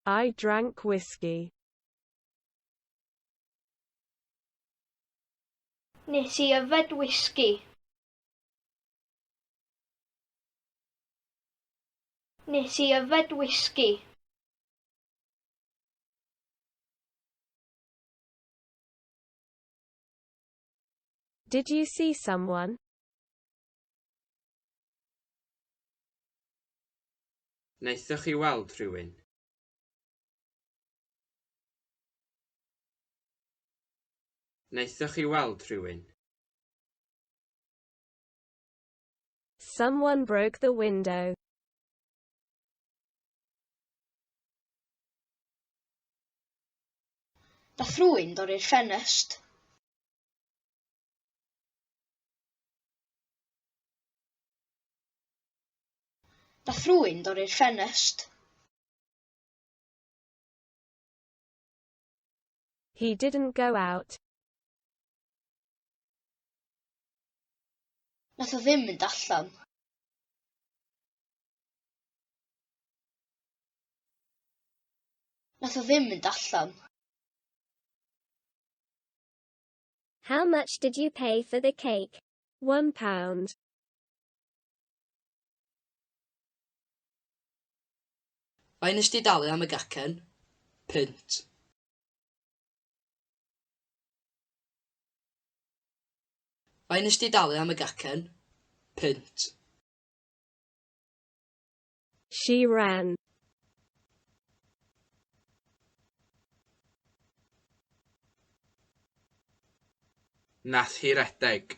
I drank whiskey. Nes i yfed wisgi. Nes i yfed wisgi. Did you see someone? Wnaethoch chi weld rhywun? Wnaethoch chi weld rhywun? Someone broke the window. Nath rhywun dorri'r ffenest. Nath rhywun dorri'r ffenest. He didn't go out. Nath o ddim mynd allan. Nath o ddim mynd allan. How much did you pay for the cake? £1. Faint nes di dalu am y gacen? Punt. Faint nes di dalu am y gacen? Punt. She ran. Nath hi redeg.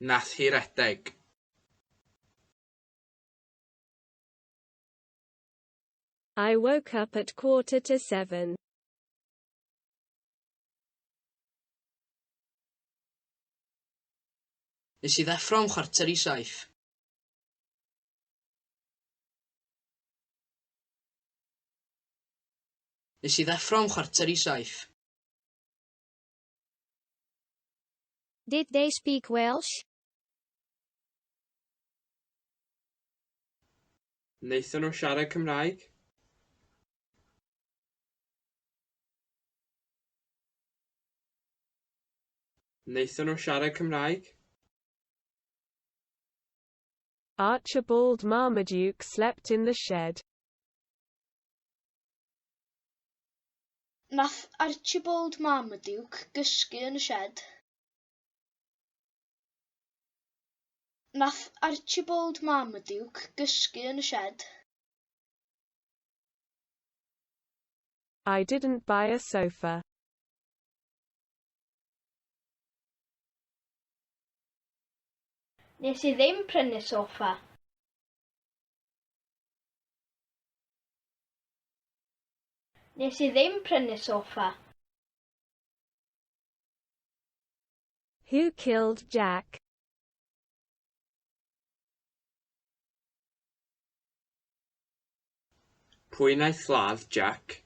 Nath hi redeg. I woke up at 6:45. Nes i ddeffro am 6:45. Nes i ddeffro am 6:45. Did they speak Welsh? Wnaethon nhw siarad Cymraeg? Wnaethon nhw siarad Cymraeg? Archibald Marmaduke slept in the shed. Nath Archibald Marmaduke gysgu yn y sied. Nath Archibald Marmaduke gysgu yn y sied. I didn't buy a sofa. Nes i ddim prynu soffa. Nes i ddim prynu soffa. Who killed Jack? Pwy wnaeth ladd Jack?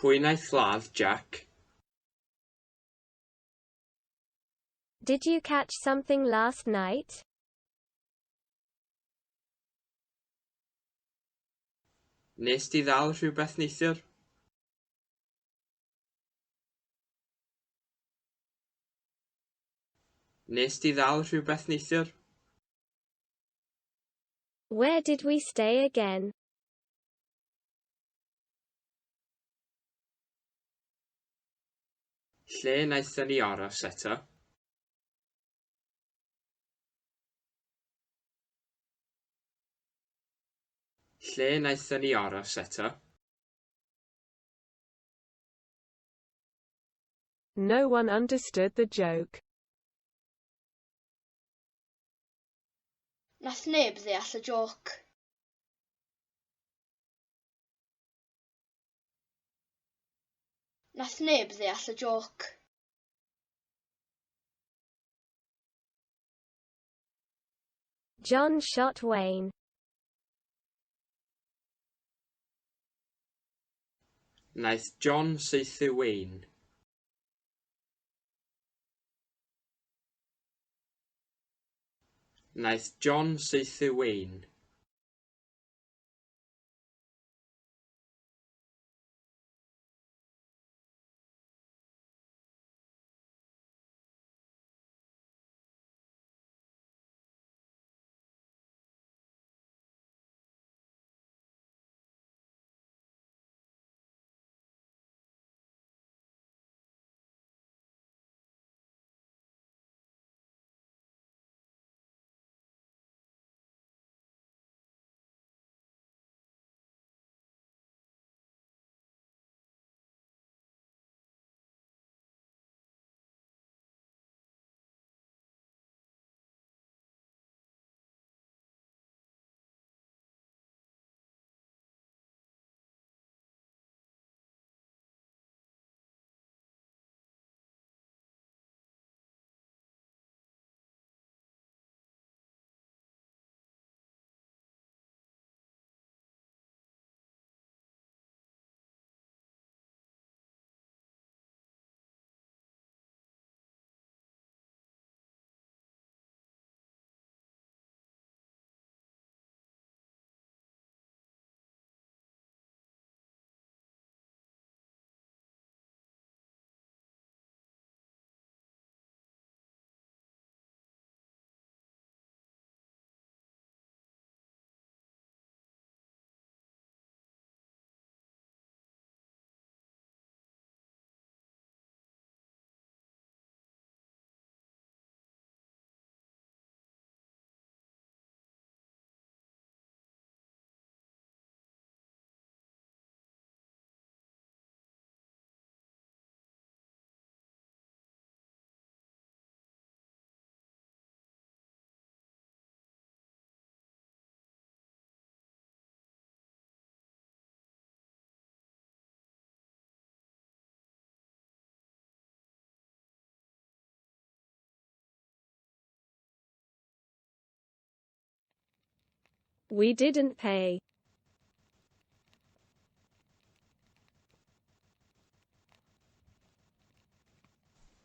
Pwy wnaeth ladd Jack? Did you catch something last night? Nes di ddal rhywbeth neithiwr? Nes di ddal rhywbeth neithiwr? Where did we stay again? Lle wnaethon ni aros eto? Lle wnaethon ni aros eto? No one understood the joke. Nath neb ddeall y jôc. Nath neb ddeall y jôc. John shot Wayne. Wnaeth John saethu Wayne. Wnaeth John saethu Wayne. We didn't pay.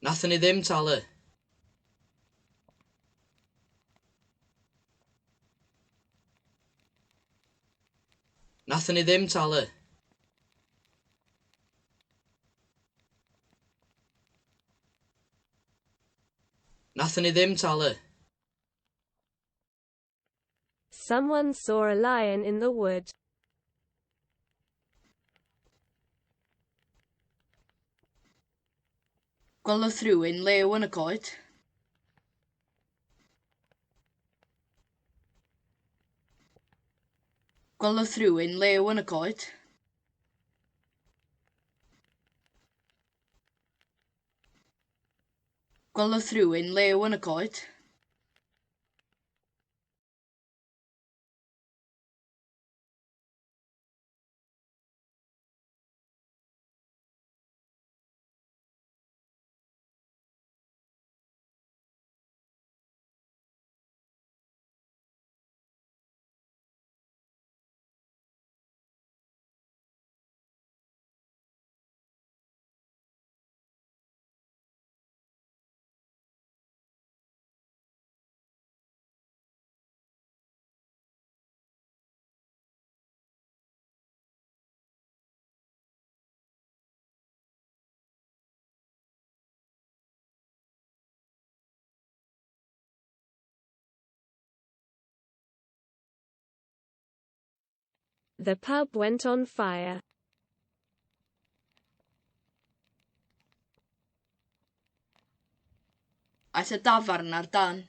Nathon ni ddim talu. Nathon ni ddim talu. Nathon ni ddim talu. Someone saw a lion in the wood. Gwelodd rhywun lew yn y coed. Gwelodd rhywun lew yn y coed. Gwelodd rhywun lew yn y coed. The pub went on fire. Aeth y dafarn ar dân.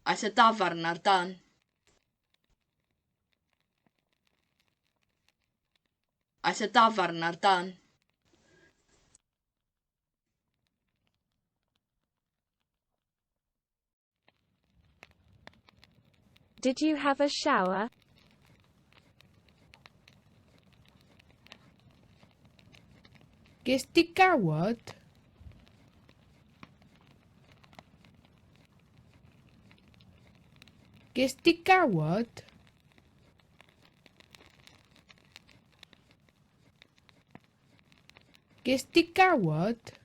Aeth y dafarn ar dân. Aeth y dafarn ar dân. Did you have a shower? Ges di gawod? Ges di gawod? Ges di gawod?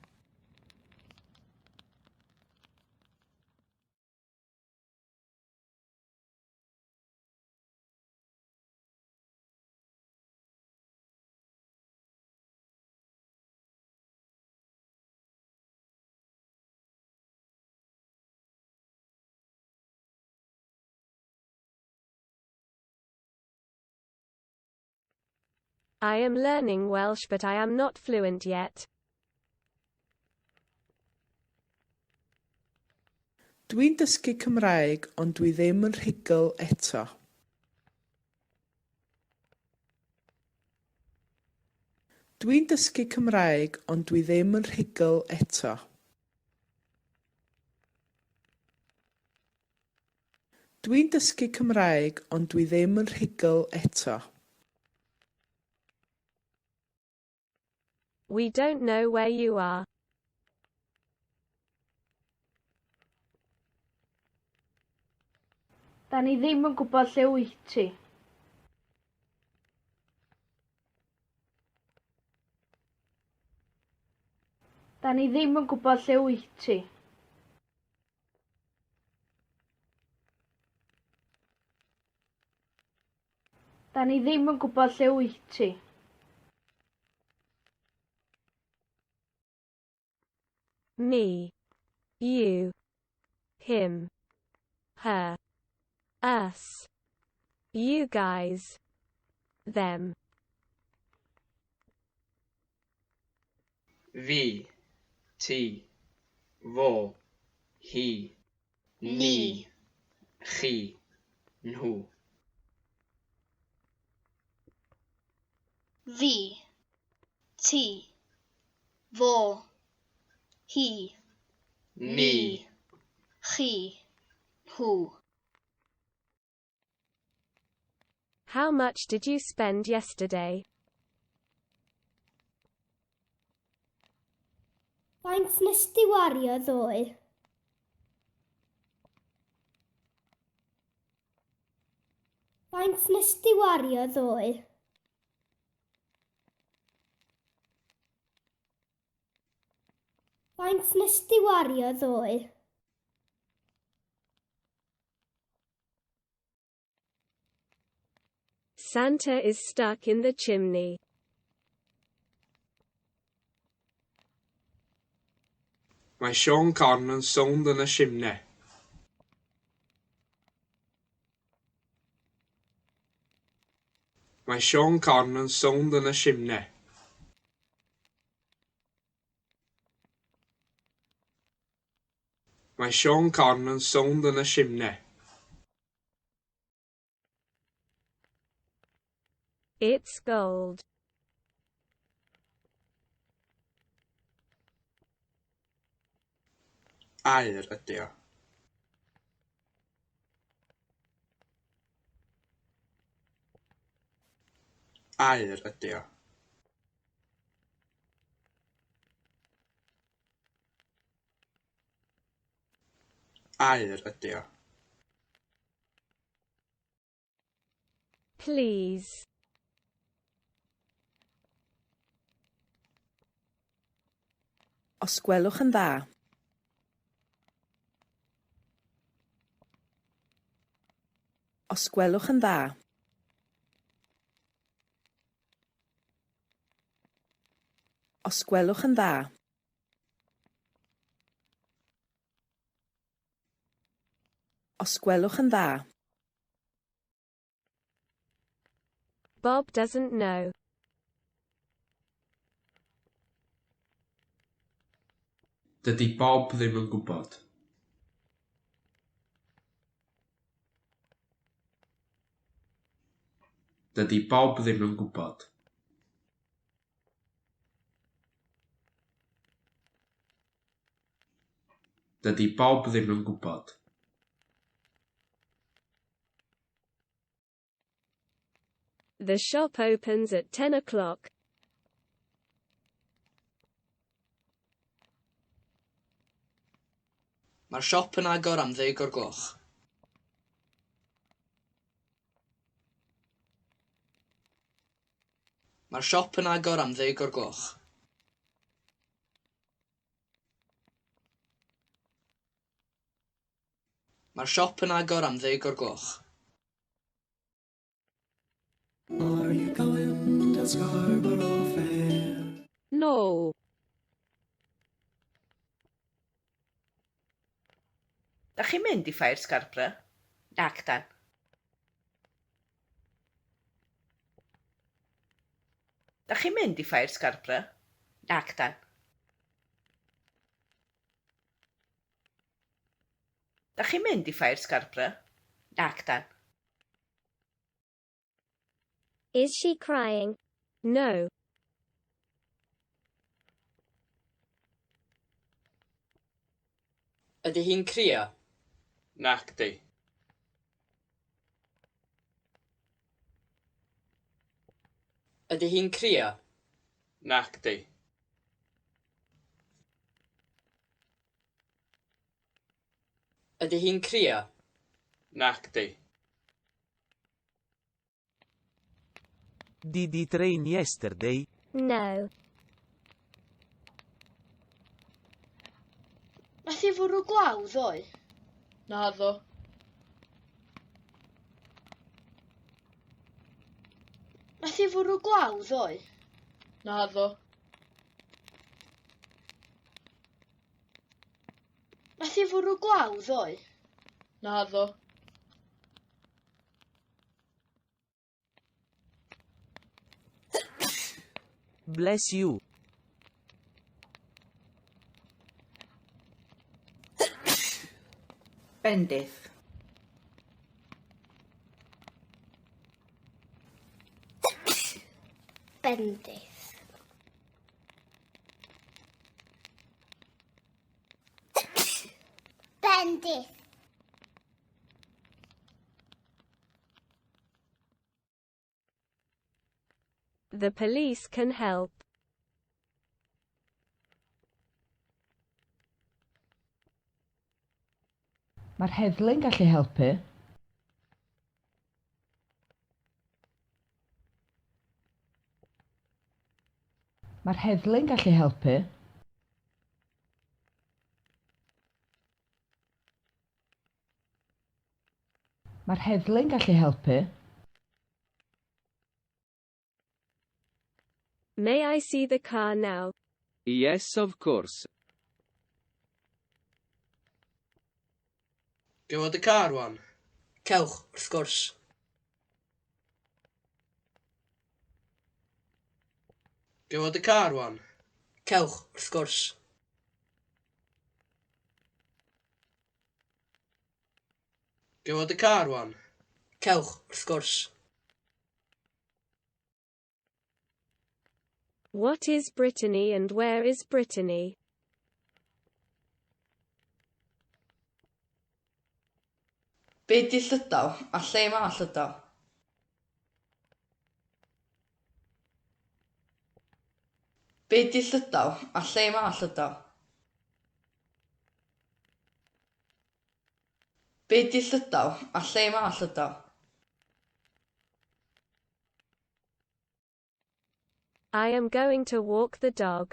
I am learning Welsh but I am not fluent yet. Dwi'n dysgu Cymraeg ond dwi ddim yn rhugl eto. Dwi'n dysgu Cymraeg ond dwi ddim yn rhugl eto. Dwi'n dysgu Cymraeg ond dwi ddim yn rhugl eto. We don't know where you are. Da ni ddim yn gwybod lle wyt ti. Da ni ddim yn gwybod lle wyt ti. Da ni ddim yn gwybod lle wyt ti. Me. You. Him. Her. Us. You guys. Them. Fi, ti, fo, hi, ni, chi, nhw. Fi, ti, fo, hi, Ni, chi, nhw. How much did you spend yesterday? Faint nes di wario ddoe? Faint nes di wario ddoe? Faint nes di wario ddoe? Santa is stuck in the chimney. Mae Siôn Corn yn sownd yn y simne. Mae Siôn Corn yn sownd yn y simne. Mae Siôn Corn yn sownd yn y simne. It's gold. Aur ydy o. Aur ydy o. Aur ydy o. Please. Os gwelwch yn dda. Os gwelwch yn dda. Os gwelwch yn dda. Os gwelwch yn dda. Bob doesn't know. Dydy Bob ddim yn gwybod. Dydy Bob ddim yn gwybod. Dydy Bob ddim yn gwybod. The shop opens at 10 o'clock. Mae'r siop yn agor am 10 o'r gloch. Mae'r siop yn agor am 10 o'r gloch. Mae'r siop yn agor am 10:00. Are you going to Scarborough Fair? No. Da chi'n mynd i Ffair Scarborough? Nac 'dan. Da chi'n mynd i Ffair Scarborough? Nac 'dan. Da chi'n mynd i Ffair Scarborough? Nac 'dan. Is she crying? No. Ydy hi'n crio? Nacdi. Ydy hi'n crio? Nacdi. Ydy hi'n crio? Nacdi. Did it rain yesterday? No. Nath hi fwrw glaw ddoe? Naddo. Nath hi fwrw glaw ddoe? Naddo. Nath hi fwrw glaw ddoe? Naddo. Bless you. Bendith. Bendith. Bendith. The police can help. Mae'r heddlu'n gallu helpu. Mae'r heddlu'n gallu helpu. Mae'r heddlu'n gallu helpu. May I see the car now? Yes, of course. Ga i weld y car 'wan? Cewch, wrth gwrs. Ga i weld y car 'wan? Cewch, wrth gwrs. Ga i weld y car 'wan? Cewch, wrth gwrs. What is Brittany and where is Brittany? Be 'di Llydaw a lle ma' Llydaw? Be 'di Llydaw a lle ma' Llydaw? Be 'di Llydaw a lle ma' Llydaw? I am going to walk the dog.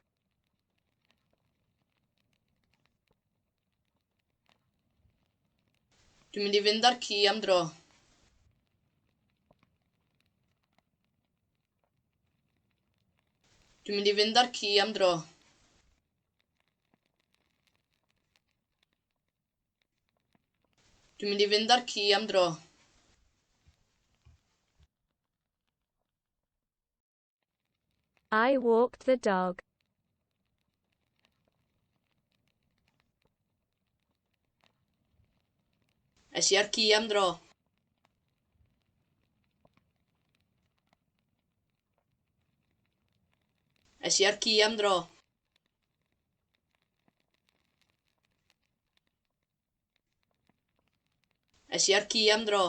Dwi'n mynd i fynd â'r ci am dro. Dwi'n mynd i fynd â'r ci am dro. Dwi'n mynd i fynd â'r ci am dro. I walked the dog. Es i â'r ci am dro. Es i â'r ci am dro. Es i â'r ci am dro.